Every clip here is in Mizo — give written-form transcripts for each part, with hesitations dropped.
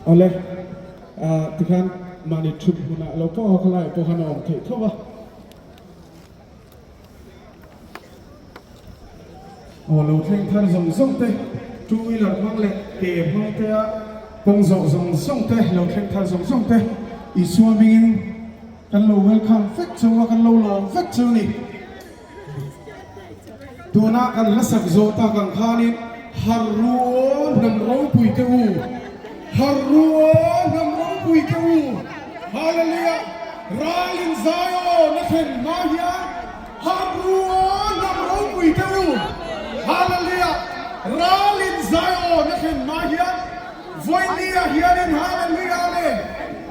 Awle, tikhan mahni thut hmunah lo pawh haw khalai pawh khan a awm theih tho a. Aw lo thleng thar zawng zawng te, two wheeler hmang leh ke hmang te a kawng zawh zawng zawng te lo thleng thar zawng zawng te Isua hmingin kan lo welcome vek cheu a, kan lo lawm vek cheu a ni. Tuna kan hlasak zawh tak ang khanin Harruaw hnam ropui te u, Harh ru aw hnam ropui te u. Hallelujah! Ral in zai aw na thlen hma hian harh ru aw hnam ropui te u. Hallelujah! Ral in zai aw na thlen hma hian vawinia hianin Hallelujah Amen!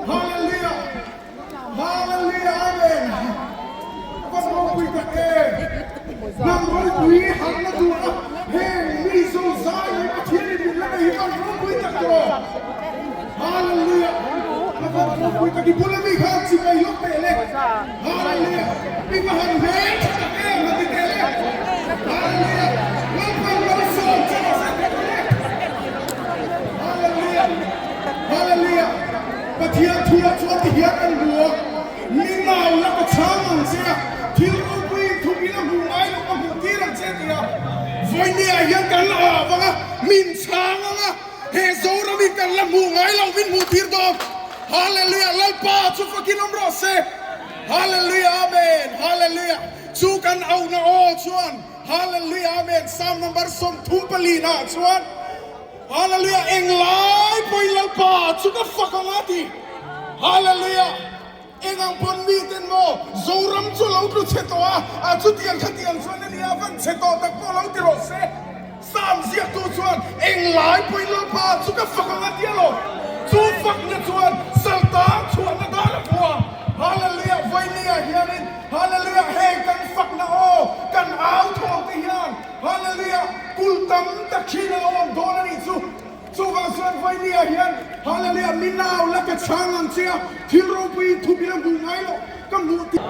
Hallelujah! Hallelujah Amen! A van ropui tak em! Hnam ropui harhna tura heng mi zo zai leh Pathianin min la nei hi van ropui tak tawh! Hallelujah! A van ropui tak i bula mi khan chi mai lawk teh le! Hallelujah! I va han hmel tha tak em han ti teh le! Hallelujah! Lalpan malsawm che rawh se teh le! Hallelujah! Hallelujah! Pathian thuah chuan ti hian kan hmu a, Mi nau la ka chhang ang che a, thil ropui in thup ila hmuh ngai loh ka hmuh tir ang che ti a, vawinia hian kan la ah vang a, min chhang ang a, he Zoram in kan la hmuh ngai loh min hmuh tir dawn. Hallelujah! Lalpa chu fakin awm rawh se. Hallelujah! Amen! Hallelujah! Chu kan auhna aw chuan Hallelujah! Amen! Psalm number 34 naah chuan Hallelujah! Englai pawhin Lalpa chu ka fak ang a ti. Hallelujah! Eng ang pawn miten maw Zoram chu lo tlu chhe tawh a, a chutiang khatiang chuan a nia, van chhe tawh tak pawh lo ti rawh se. Psalm ziaktu chuan englai pawhin Lalpa chu ka fak ang a ti alawm. Chu fakna chuan saltang chhuahna dar a phuah. Hallelujah! Vawinia hianin Hallelujah! Heng kan fakna aw, kan au thawm te hian Hallelujah! Kul tam tak thin a lo awm dawn a nih chu. Chuvang chuan Vawinia hian Hallelujah! Mi nau la ka chhang ang che a, thil ropui in thup ila hmuh ngai loh ka hmuh tih.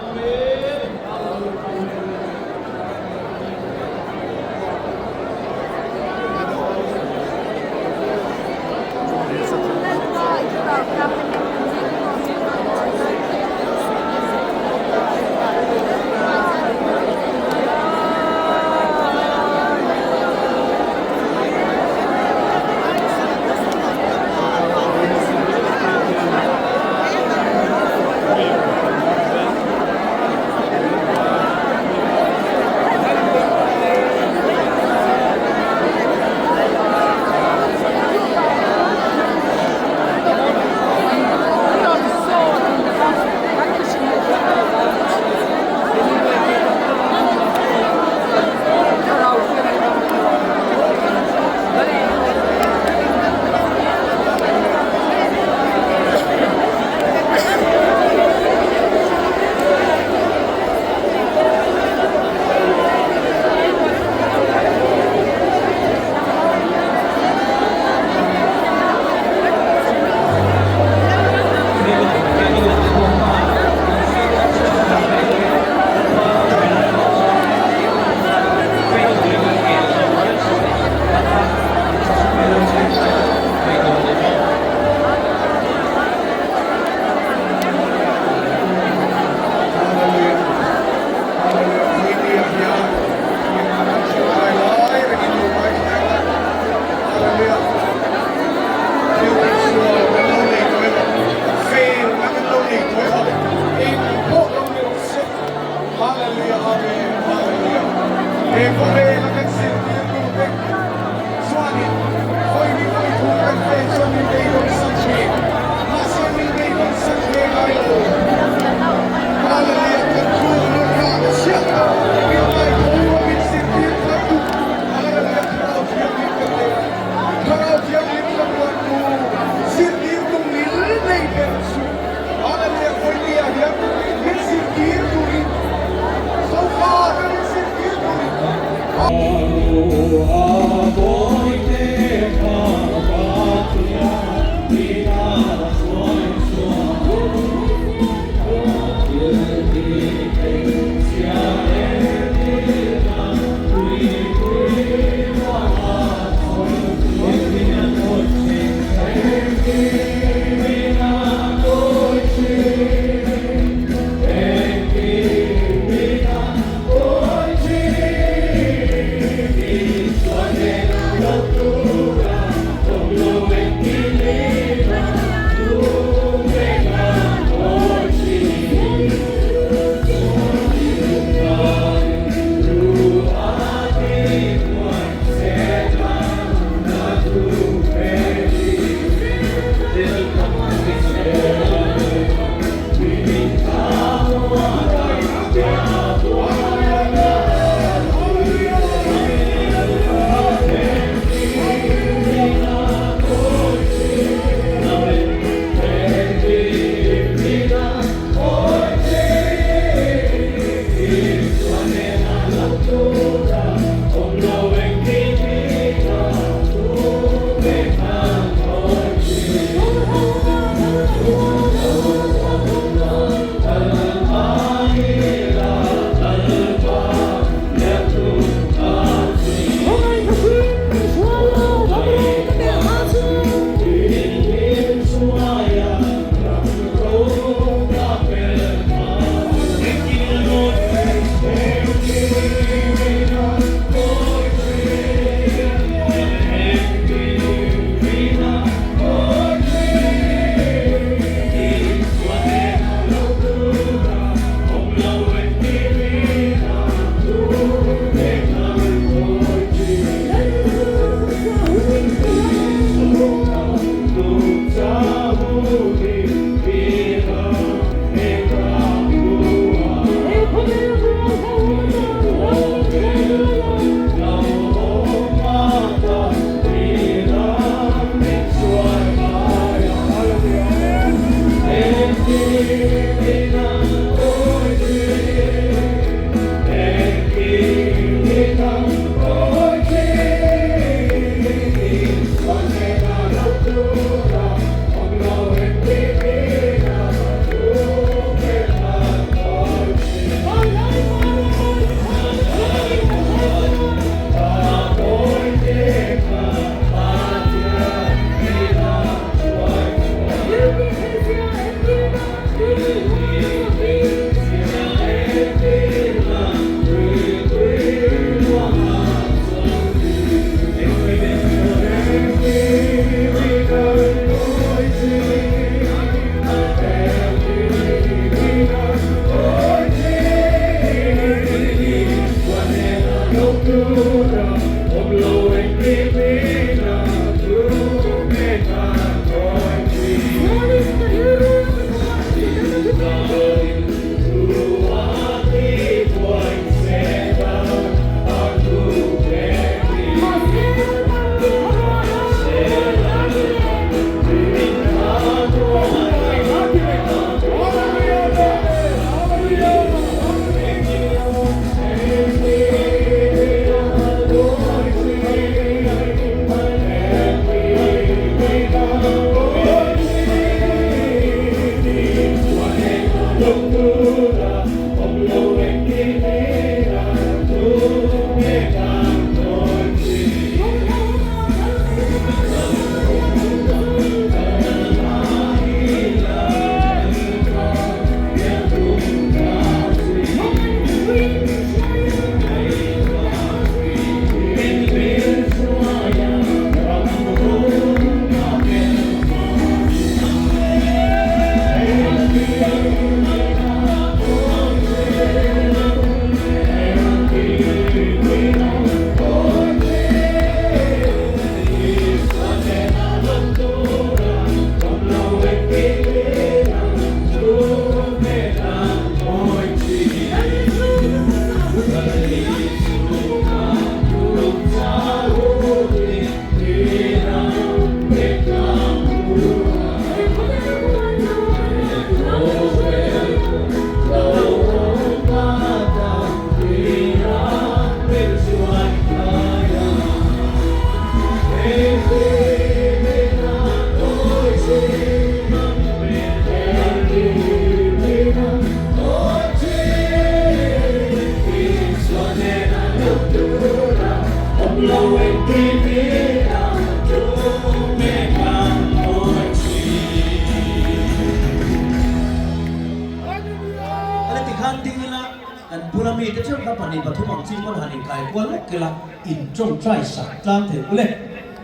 theuh kha pahnih pathum ang chi pawn han inkai kual lawk ila in tawngtai sak tlang thei ule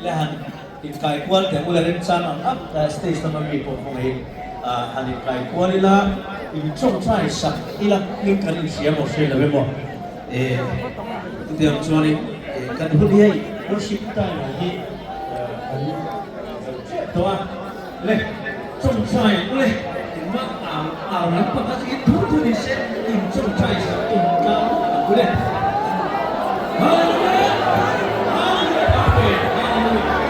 le han inkai kual teh ule remchang ang ang stage lama mi pawh khawngaih in han inkai kual ila in tawngtai sak ila hming kan inhria maw hre lo emaw chutiang chuanin kan hun hi hei worship time ah hi kan zo chiah tawh a. Le, chawngchai ule, engmah au au lam pakhat in thur thur ni se, in chawngchai sak tum tlang ang ule. Hallelujah! Hallelujah! Amen! Hallelujah!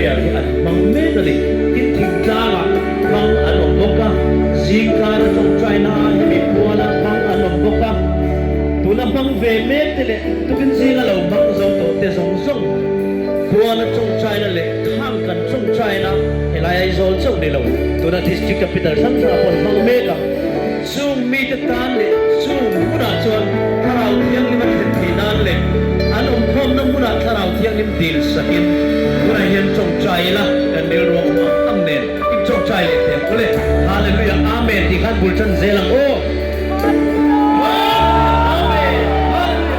Prayer hi an hmang mek a ni. Tin, thingtlangah hmang an awm bawk a, zingkara tawngtaina ah hemi puala hmang an awm bawk a, tuna hmang ve mek te leh tukin zinga lo hmang zo tawh te zawng zawng puala tawngtaina leh khang kan tawngtaina helai Aizawl chauh ni lo, tuna District Capital hrang hrangah pawh an hmang mek a. Chung mite tan leh chung hunah chuan Thlarau Thianghlim a thlen theih nan leh an awmkhawmna hmunah Thlarau Thianghlim dil sakin tunah hian tawngtai ila kan rilru a awm ang ang nen in tawngtai leh thei ang aw le. Hallelujah Amen tih khan bul tan zel ang aw. Amen Hallelujah Amen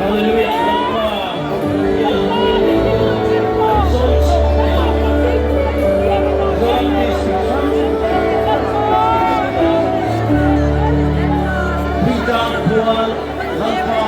Hallelujah Lalpa.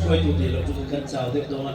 hruaitu tih loh chu kan chau deuh dawn a.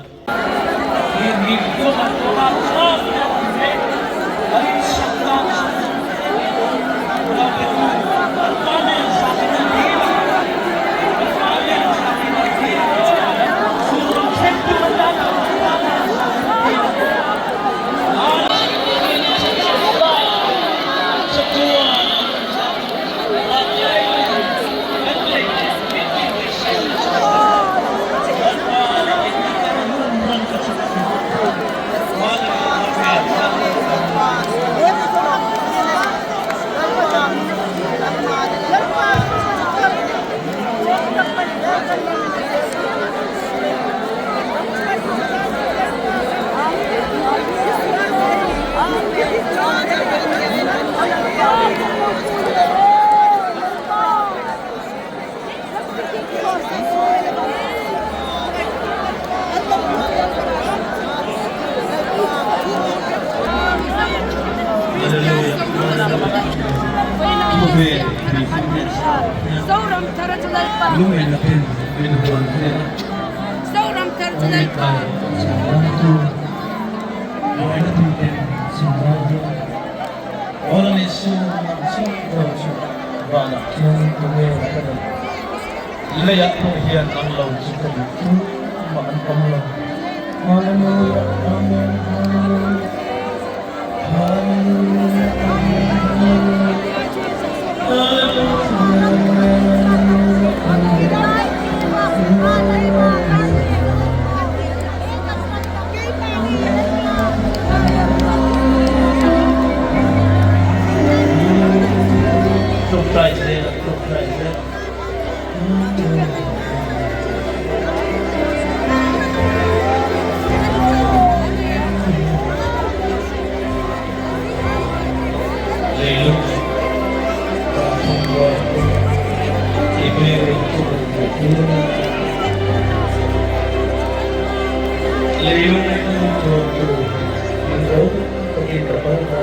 Leiah pawh hian an lo chu ka duh chu mah an awm lo. Hallelujah, Amen, Hallelujah, Hallelujah, Amen, Hallelujah, Hallelujah, Amen, Tawngtai zel a, tawngtai zel. Leilung thawmhnaw tih vel chu kan hmuh tur a. Leilung chuan chu min lo takin ka kal ta.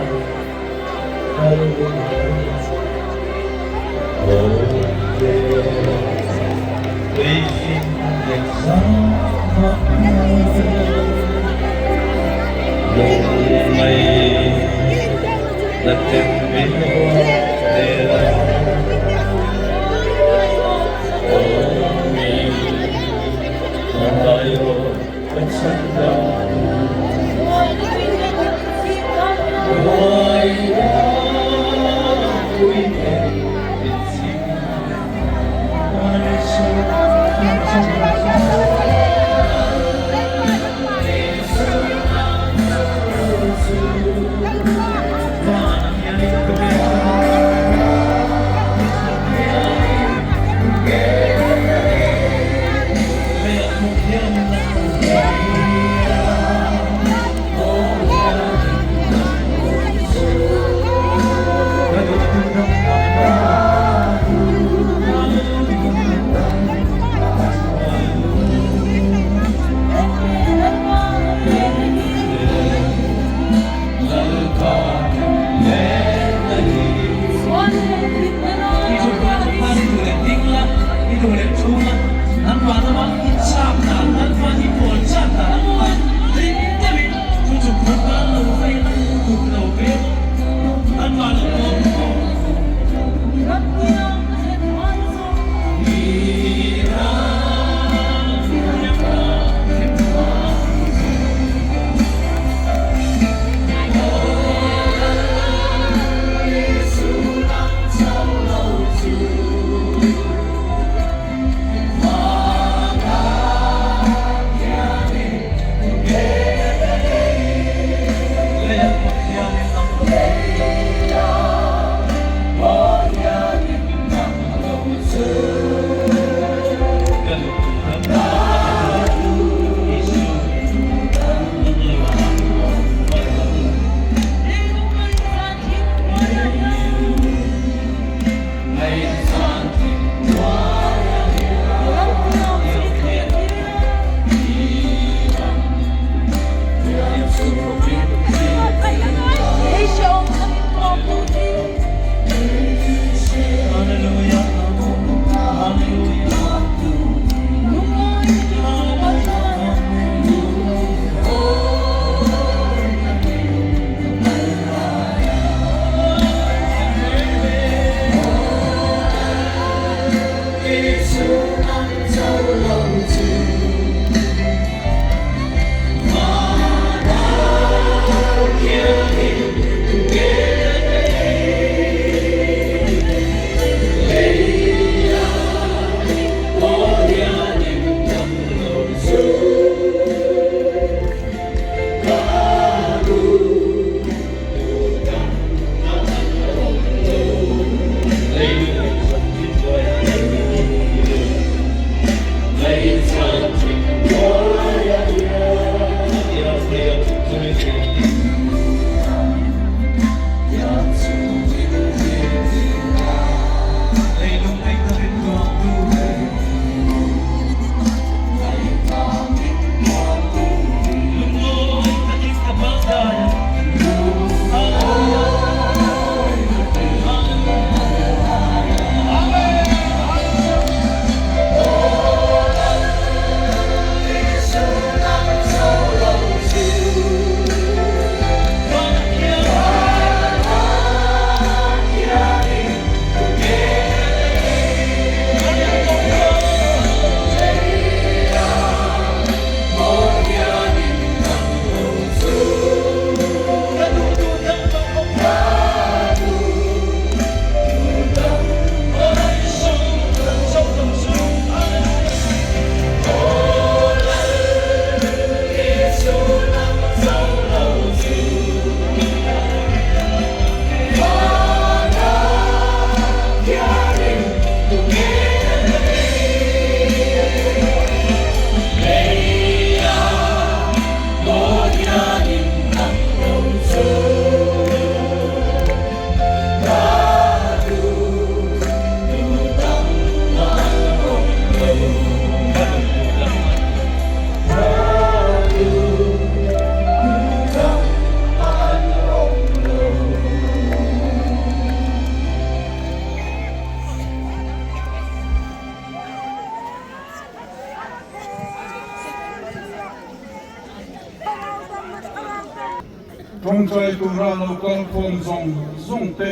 Tawngtai tura lo kal khawm zawng zawng te,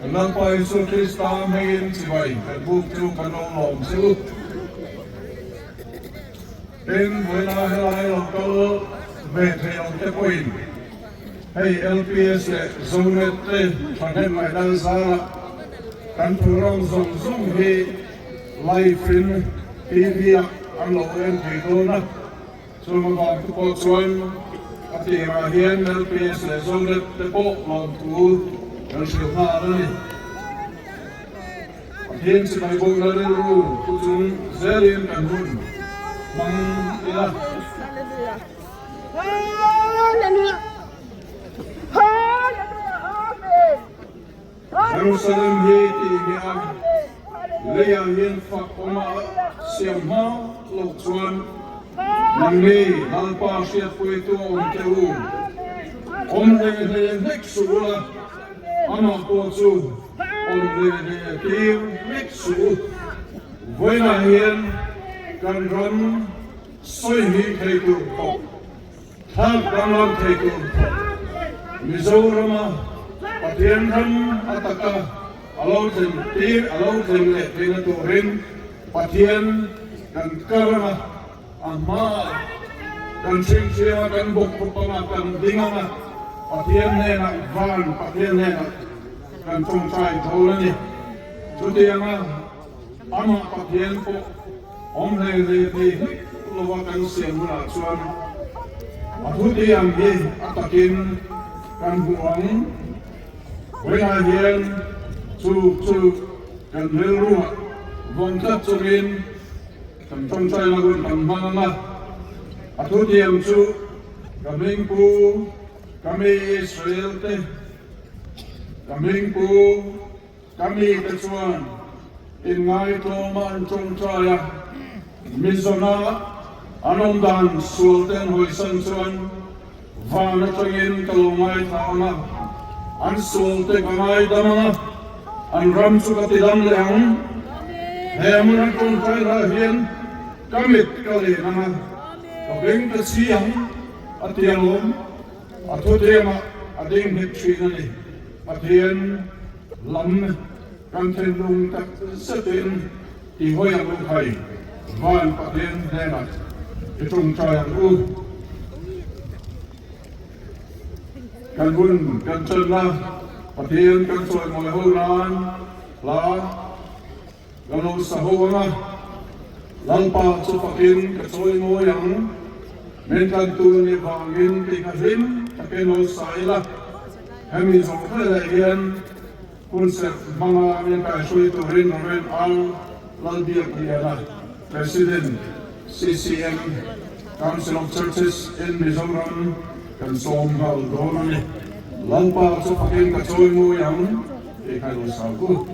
kan Lalpa Isua Krista hmangin chibai kan buk chu kan lo lawm che u. Tin, vawiina helai lo kal ve thei lo te pawhin hei LPS leh Zonet te thahnem ngaihdan zarah kan program zawng zawng hi live in TV ah an lo en thei dawn a. Chung avang te pawh chuan a tirah hian LPS leh Zonet te pawh lawmthu kan hrilh nghal a ni. Pathian chibai bawkna rilru chu chung zelin kan hun hmang ila. Jerusalem hi tih hmeh a, leiah hian fak awma siam hma loh chuan nangni Lalpa hriatpuitu a awm teh u, awm hle hle hlek suh ula, amah pawh chu awm hle hle tir hlek suh u. Vawiinah hian kan ram sawi hnih thei tur khawp. Thlak danglam thei tur khawp Mizorama Pathian ram a taka a lo thlen tir a lo thlen leh theihna turin Pathian kan kar anga a hmaah kan chhingchhiang a kan bawk khawp anga kan ding anga Pathian hnenah van Pathian hnenah kan tawngtai thawl a ni. Chutianga amah Pathian pawh Awm hlei hlei thei hlek lova kan siam hunah chuan a thutih ang hi a takin kan hmu ang. Vawiinah hian chu chu kan rilruah vawng tlat chungin kan tawngtaina hun kan hmang ang a. A thutih ang chu ka hmingpu, ka mi Israel te, ka hmingpu, Ka mite chuan inngaihtlawma an tawngtai a, Mizona an awm dan sual te an hawisan chuan van atangin ka lo ngaithla ang a, an sual te ka ngaidam ang a, an ram chu ka tidam leh ang. He hmun an tawngtai lah hian ka mit ka len ang a, ka beng ka chhi ang, a ti alawm. A thutiamah a ding nghet thin a ni. Pathian lam kan thinlung tak zetin i hawi ang u khai, van Pathian hnenah i tawngtai ang u. Kan hun kan channa Pathian kan chawimawi ho nan hla ka lo sa ho ang a, Lalpa chu fakin ka chawimawi ang, min tlantu ni vangin tih ka hlim takin lo sa ila. Hemi zawh veleh hian hunserh hmanga min kaihhrui turin Rev. R. Lalbiakliana, President, CCM, Council of Churches in Mizoram kan sawm nghal dawn a ni. Lalpa chu fakin ka chawimawi ang tih kha i lo sa ku.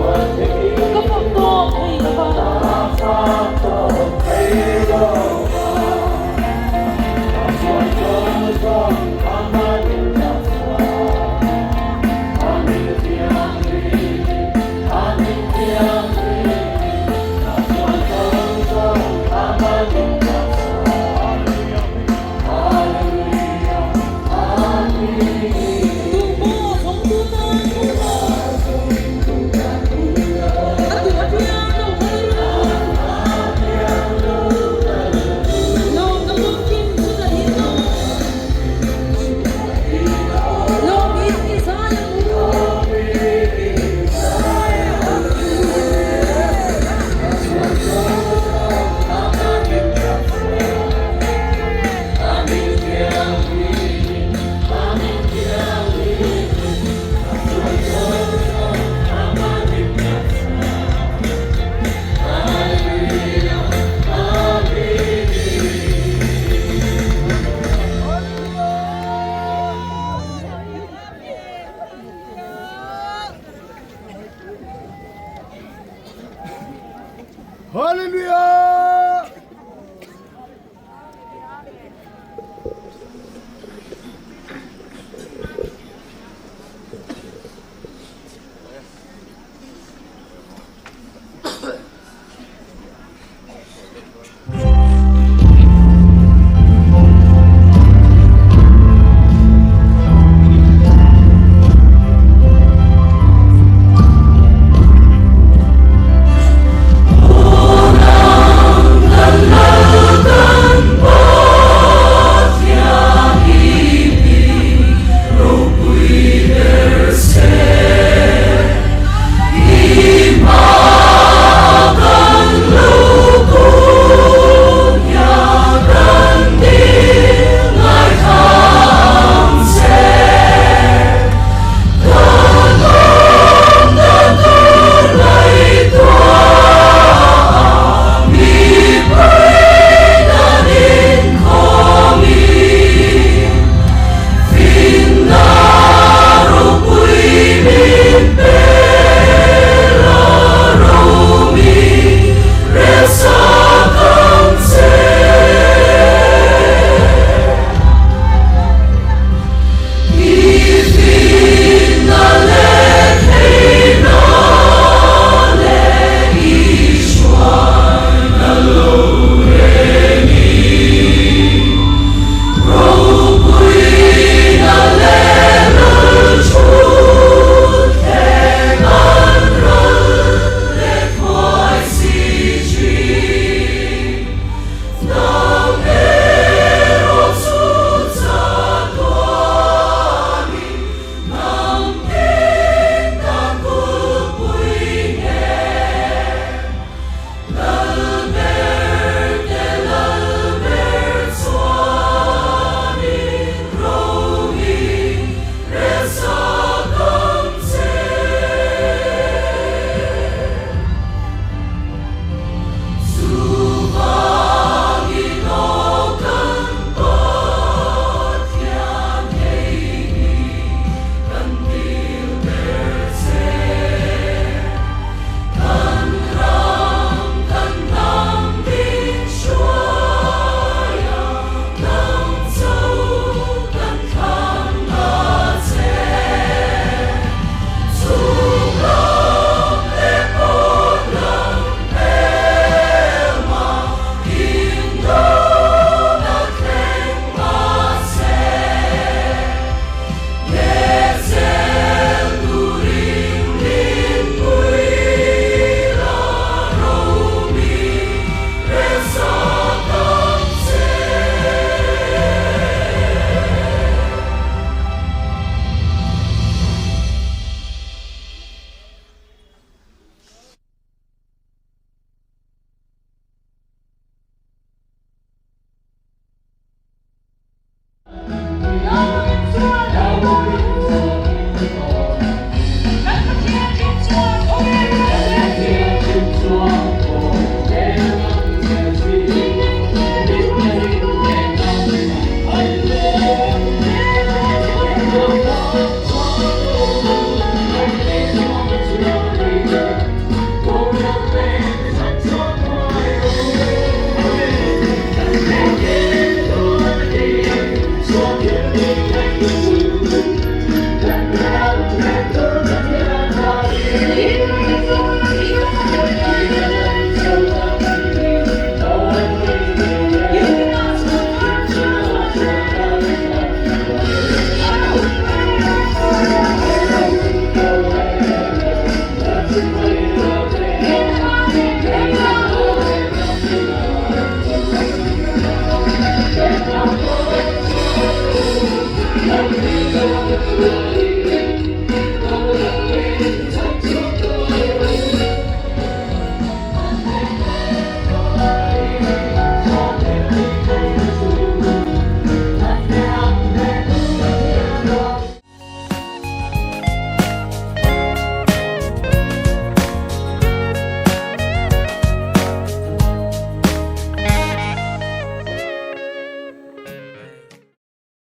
Ka fak tawp thei lo va. Hallelujah!